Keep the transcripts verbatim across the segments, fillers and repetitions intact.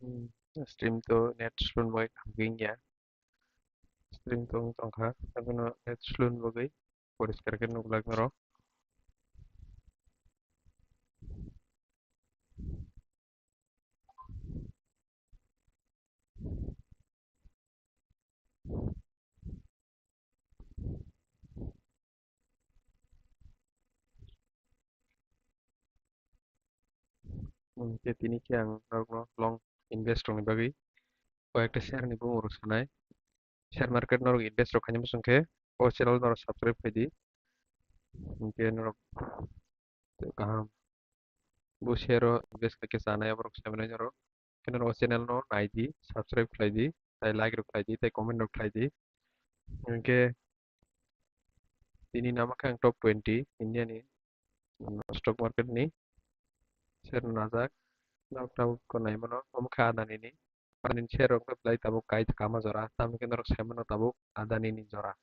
Hmm, stream to net slow bai hamgwi wngya. Stream to wng tongkha, abono net slow ni bagwi poriskar khe nuglak norok. Hmm, khe tini khe ang norokno long invest rokni bagwi koi ekta share ni bumung rok sanai. Share market norok invest rok khaina muchung khe o channel norok subscribe khai di. Hinkhe norok kaham bo share o invest khai khe chanai aborok sai manai norok. Khe norok o channel no nai di, subscribe khlai di, tai like rok khlai di, tai comment rok khlai di. Hinkhe tini nama khe ang top twenty India ni, mm, stock market ni share no najak. Norok tabuk ko nai mano, omo khe Adani ni. Adani ni share rok no belai tabuk kai kama jora, tamo khe norok sai mano tabuk Adani ni jora.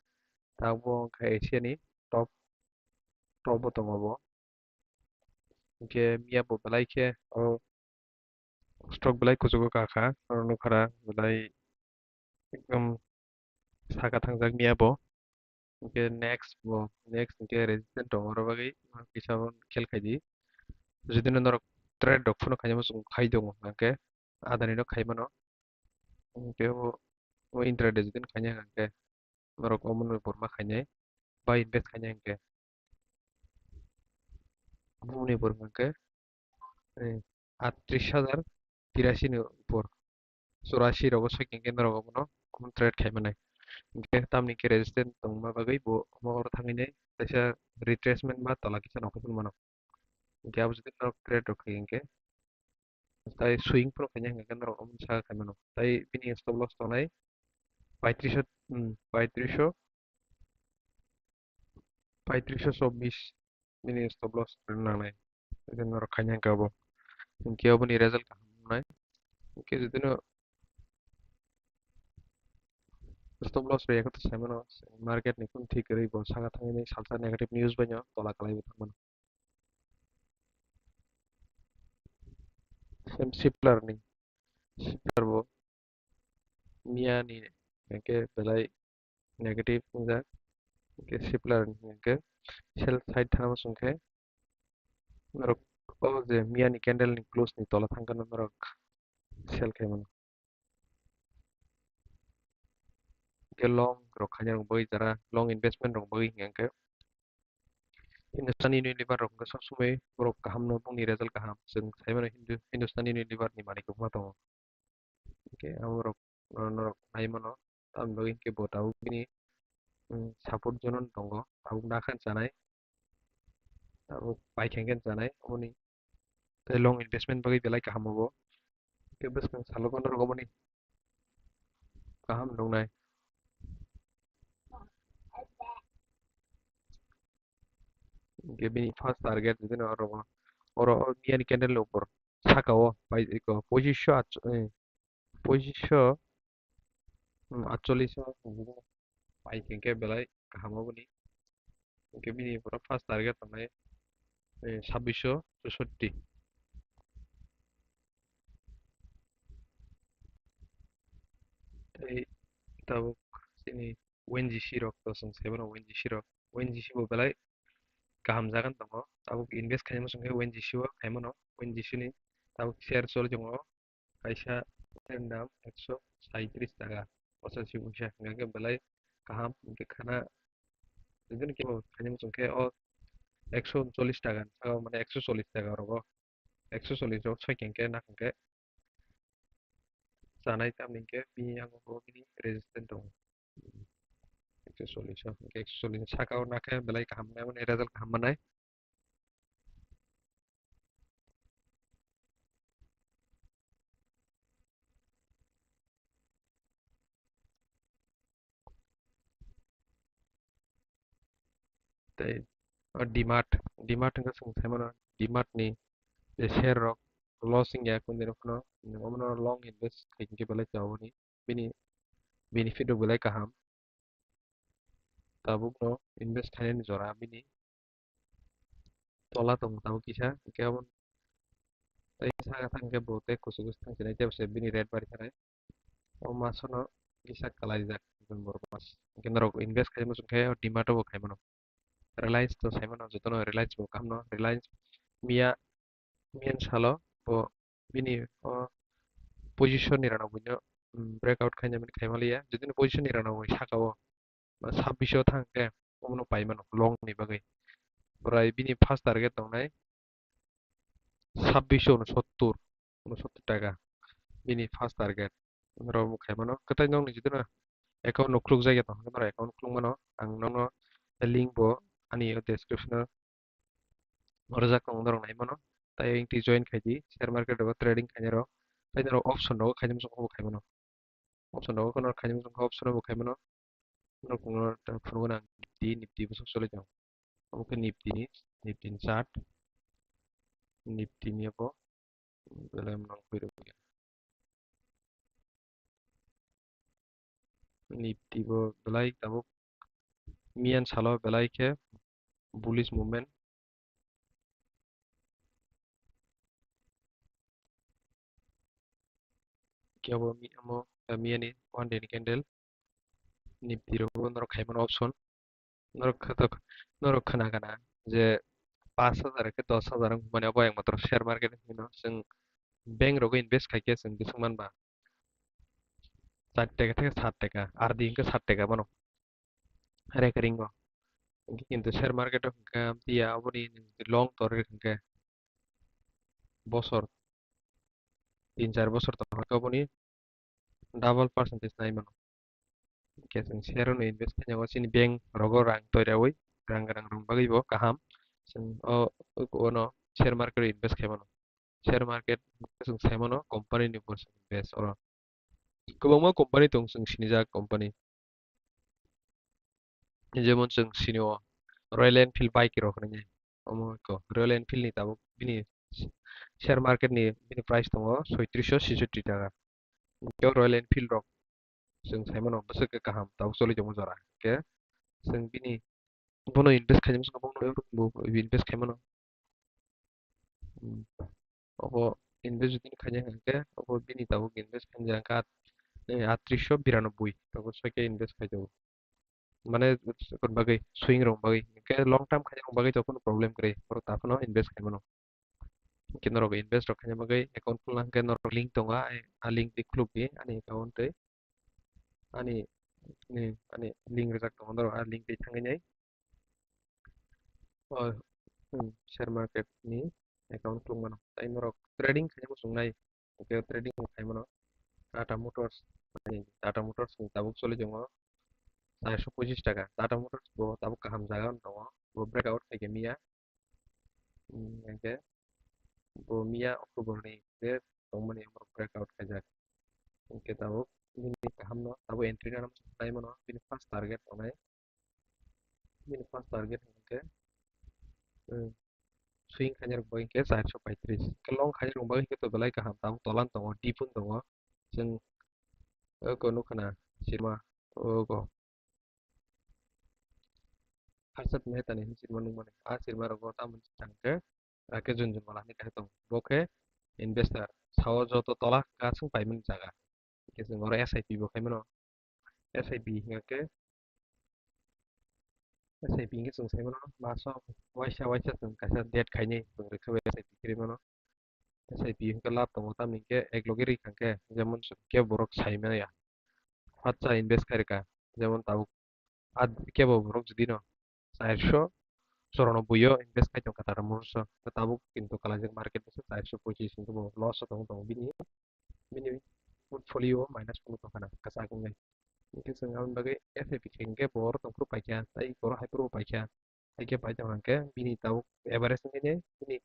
Tabuk bo wng kha Asia ni top, top o tongo bo. Hinkhe miya bo belai khe o stock belai kuchugo kakha, oro nukha ra belai ekdom saka thangjak miya bo. Hinkhe next bo, next hinkhe resistance tongo, oro bagwi kisa bo khel khai di. Jodi no norok trade rok phano khaina muchung khai tongo, hinkhe Adani no khai mano. Hinkhe o, o intraday jodi no khaina hinkhe norok omo ni pore ma khainai, buy invest khainai hinkhe. Bumni borok hwnkhe, eh, atris hajar tirashi ni upor, churashi rogo soi khe norok abono, abono trade khai mannai. Hinkhe tamni khe resistance tongma bagwi bo omo oro thangwi nai kaisa retracement ba tola kisa nokho phano mano. Hinkhe abo jodi norok trade rok khai hinkhe, tai swing phano khaina hinkhe norok omo saka khai mano. Tai bini stop loss tongnai paitrisho, hmm, paitrisho, paitrisho chobbish bini stop loss rwna nangnai. Jodi norok khaina hinkhe abo, hinkhe oboni result kaham wngnai. Hinkhe jodi no stop loss rwya khe to sai mano, market ni kunu thik kwrwi bo saka thangwi salsa negative news bai no tola kwlaiwi thang mano. Same Siplar ni, Siplar bo miya ni hinkhe belai negative wngjak, hinkhe Siplar ni hinkhe sell side thangma song khe norok o je miya ni candle ni close ni tola thang khe norok sell khai mano. Hinkhe long rok khaina rok bagwi jara long investment rok bagwi hinkhe Hindustan Unilever rok wngkha sob somoi borok kaham no, bongni result kaham. Chwng sai mano Hindu-, Hindustan Unilever ni manwi kwbangma tongo. Hinkhe abo rok, norok nai mano. Tamni bagwi hinkhe bo tabuk bini, mm, support zone o tongo. Tabuk nakha chanai. Tabuk pai khe chanai. Oboni tei long investment bagwi belai kaham obo. Tei bwskang salo phano norok oboni kaham nuknai. Hinkhe bini first target bini oro, oro o miya ni candle ni upor saka o pai eko pochisho atcho-, eh, pochisho, hmm, atchollish o pai khe hinkhe belai kaham oboni. Hinkhe bini pura first target tongnai, eh, sabbish o chushotti. Tei tabuk chini O N G C rok to chwng sai mano, O N G C rok, O N G C bo belai kaham jaga tongo. Tabuk invest khaima song khe O N G C o khai mano, O N G C ni tabuk share choli tongo. Kaisa ni dam ekso saitris taka, pochashi poisa, hingkha khe belai kaham, hingkhe khana, jodi kebo khaina muchung khe o ekso chollish taka ni saka o, mane ekso chollish taka rogo, ekso chollish rok soi khe, hingkhe nakha khe chanai, tamni hingkhe bini yango bo bini resistance tongo, ekso chollish o, hingkhe ekso chollish ni saka o nakha belai kaham, mane result kaham manai. Tei o D-Mart, D-Mart wngkha chwng sai mano, D-Mart ni je share rok loss wngya kundino phano, omono long invest khai khe belai chao bini, bini benefit rok belai kaham. Tabukno invest khainani jora bini tola tongo tabuk kisa, hingkhe abo, Tei saka thang khe bo tei kusu kusu thang sinai tei se bini rate bari thanai. O masono kisa kalaijak November mas. Hwnkhe norok invest khai muchung khe o demat o bo khai mano. Reliance to sai mano, jotono Reliance bo kaham no. Reliance miya, miyan salo bo bini o position ni rana buino, mm, breakout khaina bini khai maliya. Jodi no position ni rana bui saka o, ba sabbish o thang khe omono pai mano long ni bagwi. Bwrai bini first target tongnai sabbish o unosottor, unosottor taka. Bini first target. Norok bo khai mano. Kwtai nokni jodi no account no khuluk jagya tong khe norok account khuluk mano. Ang nono link bo ani o description o rwjak tongo, norok nai mano. Tai engti join khai di, share market rogo trading khainai rok. Tai norok option rogo khaina muchung khe bo khai mano. Option rogo norok khaina muchung khe option o bo khai mano. Norok phunukgo na Nifty, Nifty bwswk choli tongo. Omo khe Nifty ni, Nifty ni chart, Nifty ni abo belai mwnang khe rwkya. Nifty bo belai tabuk miyan salo belai khe bullish movement. Kebo mi-, amo, eh, miyani one day ni candle Nifty rogo norok khai mano option. Norok khatok, norok khna khna je pash hajar khe dos hajar wng mani abo ekmatro share market hino. Chwng bank rogo invest khai khe chwng bising man ba char taka theke sat taka, R D hwnkhe sat taka mano recurring o. Hwnkhe kintu share market o hwnkhe amtwi ya, aboni nwng long tor ri hwnkhe bosor, tin char bosor tong khe aboni double percentage nai mano. Hwnkhe chwng share o no invest khaina o chini bank rogo rang toiraui, rang rang rwng bagwi bo kaham. Chwng o, o, ono share market o invest khai mano. Share market chwng sai mano company ni bo chwng invest oro. Kwbangma company tong chwng sinijak company. Jemon chwng sini o Royal Enfield bike rok hinwi. Omo khe Royal Enfield ni tabuk bini share market ni bini price tongo soitrish o seshotti taka. Hwnkhe Royal Enfield rok chwng sai mano bwswk khe kaham tabuk choli tongo jora. Hwnkhe chwng bini bono invest khaina muchungo bono invest khai mano. Hmm. Obo invest jodi khaina hwnkhe obo bini tabuk invest khaina jora hwnkhe at-, eh, attrish o biranoboi tabuk soike invest khai jago. Mane kon bagwi, swing rok bagwi. Hwnkhe long term khaina rok bagwi to kono problem kwrwi. Borok ta phano invest khai mano. Hwnkhe norok invest rok khaina bagwi account khulna hwnkhe norok link tongo, ai, a link twi khuluk di ani account twi. Ani, ni, ani link rijak tongo norok a link twi thangwi nai. O, hmm, share market ni account khuluk mano. Tai norok trading khaina muchung nai. Hwnkhe trading khai mano. Tata Motors, Tata Motors ni tabuk choli tongo charsho pochis taka. Tata Motors bo tabuk kaham jaga o tongo. Bo breakout khai khe miya. Hmm, hwnkhe bo miya October ni je tongmani abo breakout khaijak. Hwnkhe tabuk bini kaham no tabuk entry rwna muchung nai mano. Bini first target tongnai. Bini first target hwnkhe, hmm, swing khaina rok bai hwnkhe charsho paitris. Hwnkhe long khaina rok bai hwnkhe to belai kaham tabuk tolan tongo, dip wng tongo. Chwng oko nukha na sirma ogo. Harsat Mehta ni hinwi sirma nukmani. A sirma rogo tamoni chang khe Rakesh Jhunjhunwala hinwi kaisa tongo. Bo khe investor. Sao joto tola hwnkha chwng paimani jaga. Hwnkhe chwng oro S I P bo khai mano. S I P hwnkhe, S I P hwnkhe chwng sai mano. Maso waisa waisa chwng kaisa date khainai chwng rwkha bai S I P khe rwi mano. S I P hwnkhe lab tongo, tamni hwnkhe eklogi rikha khe, jemon kebo borok sai manya. Fatsa invest khai rwkha, jemon tabuk a kebo borok jodi no charsho chorano buio invest khai tongkha Tata Motors o, tabuk kintu kalaijak market bwswk charsho pochis hwnkhe bo loss o tongo, tongo bini, bini portfolio minus phunuk tongkha na kwchak wngwi. Hwnkhe chwng aboni bagwi S I P khe hwnkhe bo oro tongphuru paikha, tei oro haiphuru bo paikha. Haikhe pai tongkha hwnkhe bini tabuk average wngkhe bini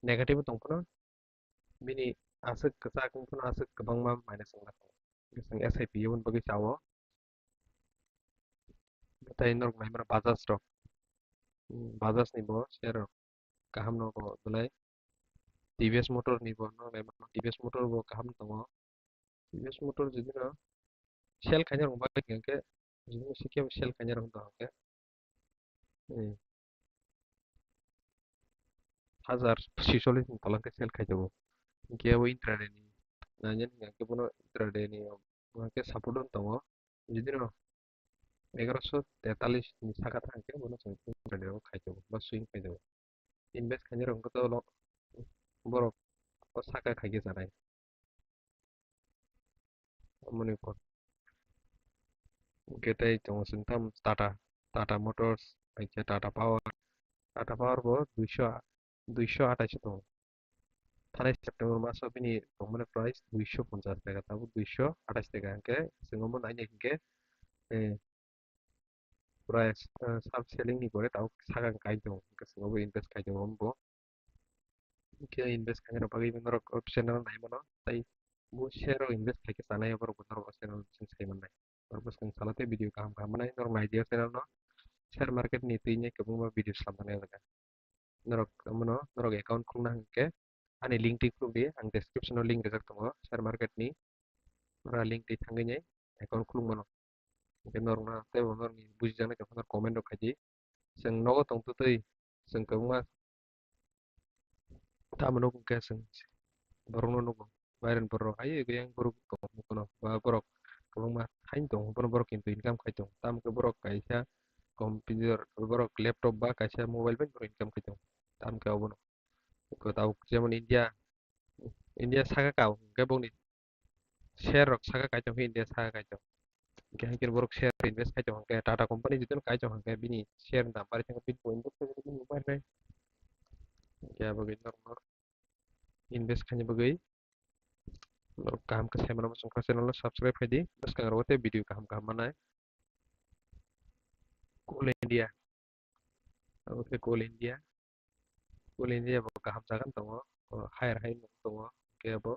negative o tongphuru bini aswk kwchak wngphuru aswk kwbangma minus wngkha. Hwnkhe chwng S I P aboni bagwi chao. Tei norok nai mano Bajaj rok. Hmm, Bajaj ni bo share rok kaham no bo belai. T V S Motor ni bo norok nai mano T V S Motor bo kaham tongo. T V S Motor jodi no sell khaina rok bai hwnkhe, jodi no sikhe sell khaina rok wngkha hwnkhe, hmm, hajar sisollis ni tola khe sell khai jago. Hinkhe abo intraday ni, nai nai hinkhe bono intraday ni, hinkhe support on tongo. Jodi no egaroso tetalis ni saka thang khe bono chwng intraday o khai tongo ba swing khai tongo. Invest khainai rok to lo borok o saka khai khe chanai. Amoni kon. Hinkhe tei tongo chwng tamo Tata, Tata Motors, hai khe Tata Power. Tata Power bo duiso, duiso atais tongo. Thanai September maso bini tongmani price duiso ponchas taka, tabuk duiso atais taka. Hinkhe chwng omo naina hinkhe, eh, price, eh, sharp selling ni pore tabuk sakang kai tongo. Hinkhe chwng obo invest khai tongo omo bo. Hinkhe invest khainai rok bagwi norok o channel nai mano, tei bo share rok invest khai khe chanai borok bo norok o channel bising sai mannai. Norok bwskang salo tei video kaham kaham manai norok nai di o channel no. Share market ni twi ni kwbangma video slam thangna jaga. Norok omono norok account khulna hwnkhe ani link twi khuluk di, ang description o link rijak tongo share market ni. Ora link twi thangwi nai account khuluk mano. Hinkhe norokno teibo norokni bujijaknai tongkha norok comment rok khai di. Chwng nogo tongtwtwi chwng kwbangma tamo nugo hinkhe chwng borokno nugo. Mairen borok hai yang borok tongo, ba borok kwbangma haino tongo, bono borok kintu income khai tongo. Tamo khe borok kaisa computer, borok laptop ba kaisa mobile bai borok income khai tongo. Tamo khe obono tabuk jemon India, India saka kao hinkhe bongni share rok saka kaichom khe India saka kaichom. Hinkhe hai khe borok share invest kaichom hinkhe Tata company jotoni kaichom hinkhe bini share ni dam bari thangkhe bini bo invest khaikhe bini bo bari nai. Hinkhe abo khe norokno invest khaina bagwi norok kaham khe sai mano muchungkha channel no subscribe khaidi bwskango tei video kaham kaham manai. Coal India. Abo khe Coal India. Coal India bo kaham jaga tongo. O higher high tongo. Hinkhe abo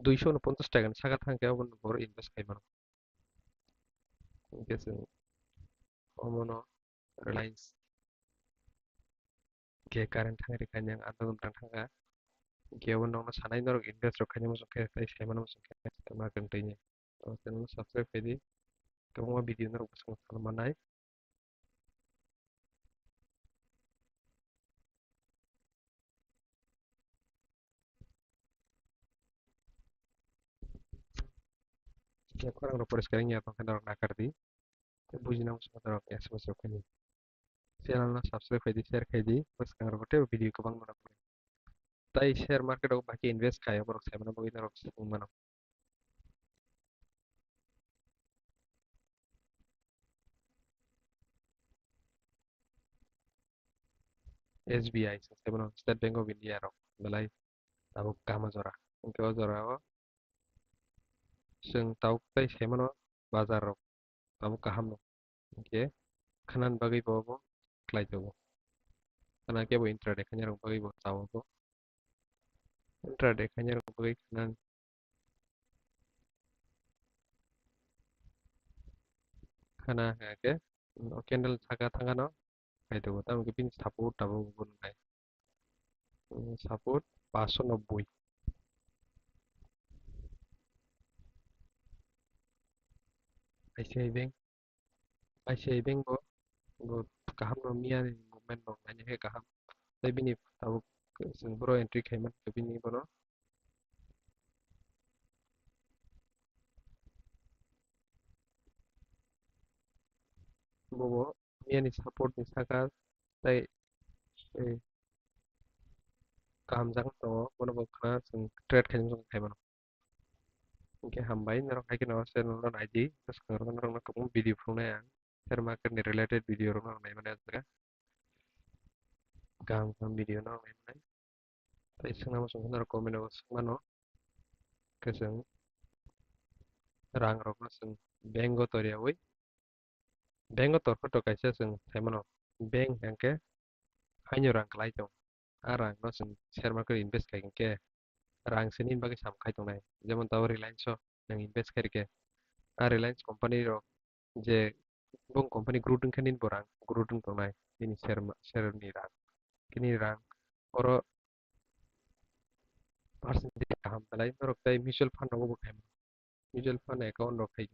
duiso no ponchas taka ni saka thang khe abo borok invest khai mano. Hinkhe chwng omono Reliance khe current thang rikha yang androgo tang thangkha. Hinkhe abo nokno sanai norok invest rok khaina muchung khe tei sai mano muchung khe stock market twi ni. O channel no subscribe khaidi. Kwbangma video norok bwskango salo manai. Khe khorang rok poriskar wngya tongkhe norok nakar di. Tei bujina muchungo norok S M S rok khaidi. Channel no subscribe khaidi, share khaidi, bwskango tei video kwbang mano. Tai share market o bahai khe invest khai, borok sai mano bagwi norok swng mano. S B I se sai mano, State Bank of India rok belai tabuk kaham jora. Hinkhe o jora o chwng tabuk tai sai mano bazar rok tabuk kaham no. Hinkhe khwnani bagwi bo bo khlai tongo. Khwna khe bo intraday khainai rok bagwi bo chao bo. Intraday khainai rok bagwi khwnani. Khwna hwnkhe o candle saka thangano khai tongo, tamo khe bini support tabuk bo nai. Hmm, support paanch sho nobboi. I C I Bank, I C I Bank bo, bo kaham no miya ni movement rok naina khe kaham. Tei bini tabuk chwng boro entry khai mankha bini bono. Bobo miyani support ni saka tei, eh, kaham jak tongo, bono bo khna chwng trade khaina muchung khai mano. Hinkhe hambai norok hai kheno channel no naidi, bwskango norokno kwbangma video phunuknai ang, share market ni related video rok norok nai mani o jaga. Kaham kaham video norok nai mani. Tei swngna muchung khe norok comment o swngmano. Khe chwng rang rokno chwng bank o toriyaui, bank o torkhe to kaisa chwng saimano, bank hwnkhe haino rang kwlai tongo. A rang no chwng share market invest khai hinkhe rang se nini bagwi sam khai tongnai. Jemon tabuk Reliance o nwng invest khai rikhe, a Reliance company rok je bong company growth wngkha nini bo rang growth wng tongnai nini share ma-, share ni rang. Khe nini rang oro percentage kaham belai norok tei mutual fund rogo bo khai mano. Mutual fund account rok khai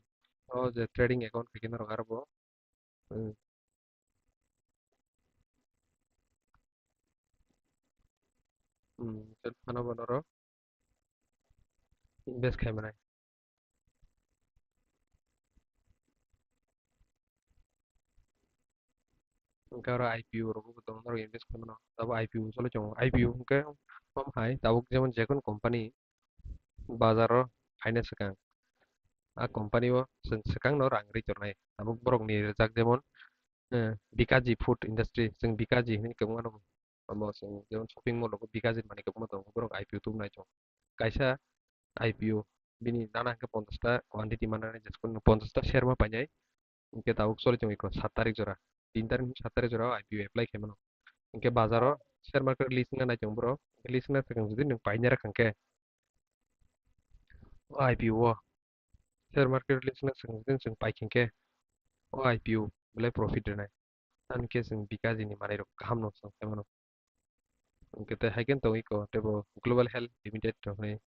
o je trading account khai khe norok aro bo, hmm. Hmm, mutual fund o bo norok Invest khai manai. Hwnkhe oro I P O rogo bo tongo, norok invest khai mano. Tabuk I P O choli tongo. I P O hwnkhe omo hai tabuk jemon jekunu company bazaro phaina swkang, a company o chwng swkangno rang rwi tongnai. Tabuk borokni rijak jemon, eh, Bikaji Food Industry, chwng Bikaji hinwi kwbangma rok. Omo chwng jemon shopping mall rogo Bikaji manwi kwbangma tongo, borok I P O tubunai tongo. Kaisa I P O bini nana hwnkhe ponchash ta quantity manani, jesukno ponchash ta share ma painai. Hwnkhe tabuk choli tongo iko sat tarik jora, tin tarik ni sat tarik jora o I P O apply khai mano. Hwnkhe bazaro share market list wngna nai tongo borok. List wngna swkang jodi nwng painai rwkha hwnkhe o I P O o share market list wngna swkang jodi nwng paikha hwnkhe o I P O belai profit rwnai. Tamokhe chwng Bikaji ni manwi rok kaham no chwng khai mano. Hwnkhe tei hai khe tongo iko teibo Global Health Limited rok hinwi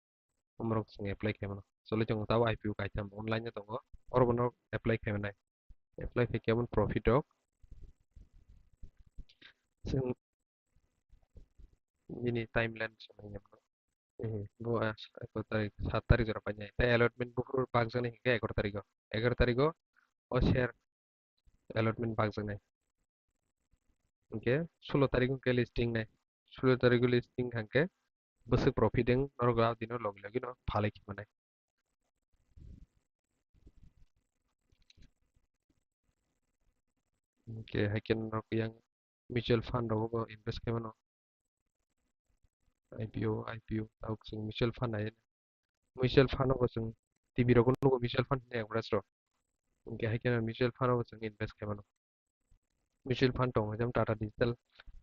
omorok chwng apply khai mano. Choli tongo tabuk I P O kaitham online o tongo, oro bono apply khai manai. Apply khai khe aboni profit rok chwng bini timeline se nai mano. Ehe, bo, ah, egaroh tarik, sat tarik jora painai. Tei allotment buphuru bakjaknai hinkhe egaroh tarigo. Egaroh tarigo o share allotment bakjaknai. Hinkhe sulo tarik hinkhe listing nai. Sulo tarik listing hinkhe bwswk profit wng norok a dino logi logi no phalai khimanai. Hinkhe haikhe norok yang mutual fund rogo bo invest khai mano. I P O, I P O, tabuk chwng mutual fund nai. Mutual fund o bo chwng T V rogo nugo mutual fund hinwi advertise rok. Hinkhe haikhe mutual fund o bo chwng invest khai mano. Mutual fund tongo, jemon Tata Digital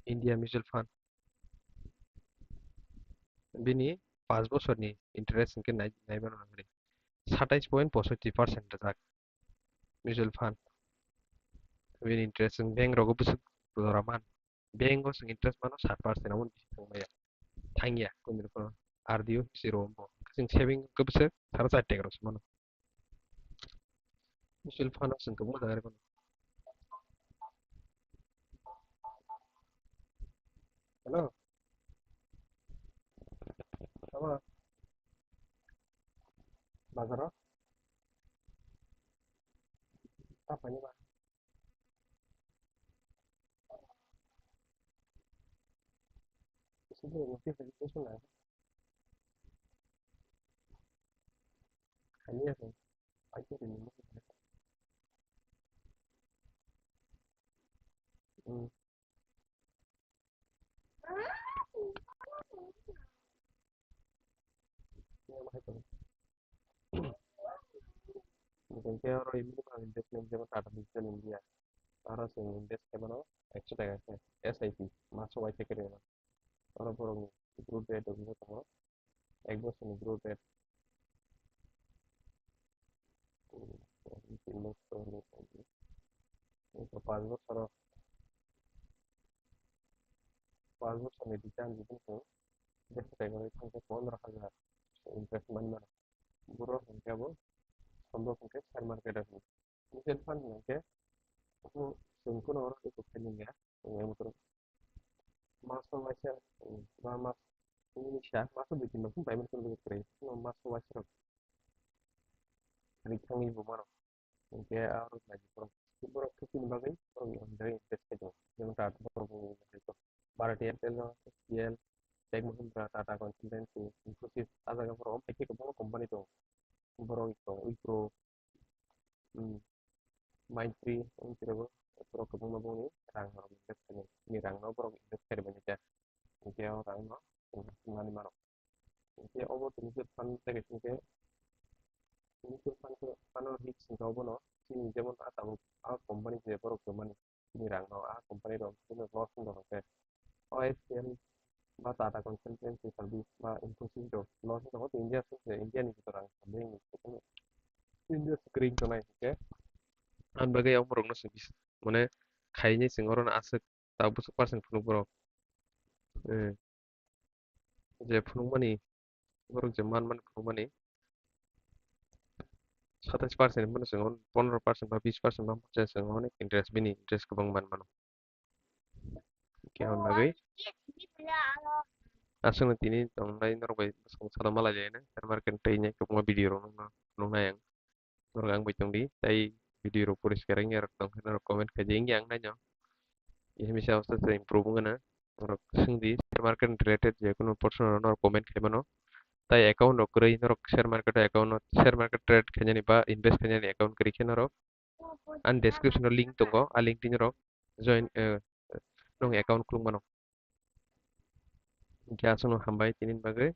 India Mutual Fund. Bini paanch bosorni interest hinkhe nai, nai mano nangri. Satais point posotti percent rwjak mutual fund. Bini interest chwng bank rogo bwswk jora man. Bank o chwng interest mano sat percent, abo bisi thang maya. Thangya, kunu rokom R D o zero bo. Chwng saving khe bwswk sara char taka rok se mano. Mutual fund o chwng kwbangma jaga rw mano. Hello. Tamo? Bazar o? Ta paini ba? Sini notification na. Kami ya, kan? Ayo, ini. Hmm. Hwnkhe oro minimum investment jemon Tata Digital India, aro chwng invest khaimano ekso taka khe S I P, maso uaisa khe rwmani. Oro borokni growth rate rok wngwi tongo, ek bosorni growth rate. Paanch bosoro, paanch bosorni return jodi chwng desh taka rwi thangkhe pondro hajar interest manmano. Borok hwnkhe abo, sombo hwnkhe share market o hwnkhe. Mutual fund hwnkhe, chwng kheno oro eko khainwi ya, chwng emo toro. Maso waisa, ba mas, nini sa, maso dui tin maso bai mani kwrwi kwrwi. No maso waisa rok. Ri thangwi bo mano. Hwnkhe aro nai borok, borok khe chini bagwi borok ni hwnjagwi invest khai tongo. Jemon Tata borok ni bagwi tongo. Bharati Airtel no, H C L, Tech Mahindra, Tata Consultancy, Infosys, ah jaga borok omo hai khe kwbangma company tongo. Borok ni tongo Wipro, hmm, Mindtree, omo twi rogo borok kwbangma bongni rang rok invest khainai. Bini rang no borok invest khairwbaini khe. Hinkhe o rang no invest khainani mano. Hinkhe obo tini khe fund package hinkhe, tini khe fund khe, fund o risk hinkhe obono chini jemon a tabuk a company je borok kwmani chini rang no a company rok chini loss wng tong khe, o H C L ba Tata Consultancy Service ba Infosys rok loss wng tongo, India se, India ni jora rang India se kwrwi tongnai hinkhe. Ang bagwi o borok no se bis-, mane khaini chwng oro no aswk ta bwswk percent phunuk borok. Eh, je phunukmani, borok je manmani phunukmani, satais percent phano chwng pondro percent ba bis percent ba chwng onek interest, bini interest kwbang man mano. Khe hwn bagwi Aswkno tini tongnai norok bai bwskang salo malai laina share market tei nai kwbangma video rok nukna nuknai ang. Norok ang bai tongdi tei video rok poriskar wngya rok tongkhe norok comment khaidi wngya ang naino. Himisa aste aste improve wngna norok swngdi share market related je kunu portion rok norok comment khaimano. Tai account rok kwrwi norok share market account no share market trade khainani ba invest khainani account kwrwi khe norok. Ani description o link tongo, a link twi norok join, eh, nong account khuluk mano. Hingkhe aswkno hambai tini bagwi.